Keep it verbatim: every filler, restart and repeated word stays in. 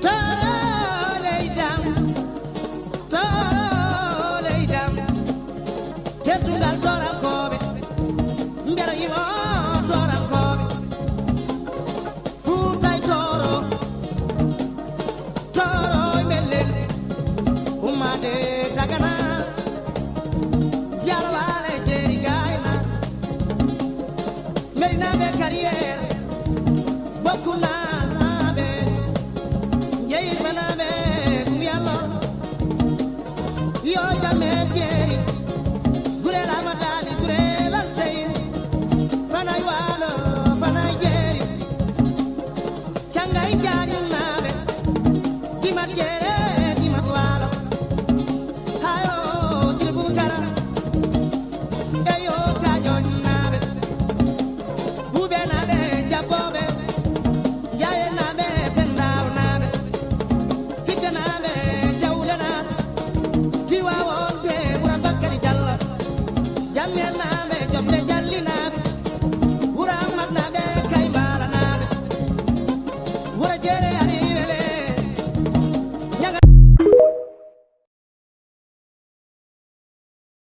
Tooro leydam, tooro leydam, teddungal toorankooɓe, mbiyata yimo toorankooɓe. Fuuta e tooro, tooro e mbellen, ummaade Dagana, Jalawaale Jeeri Gayna, Medinaaɓe Carrière, Bokkunaaɓe, Jeybanaaɓe, Gum Yallo, yo jam e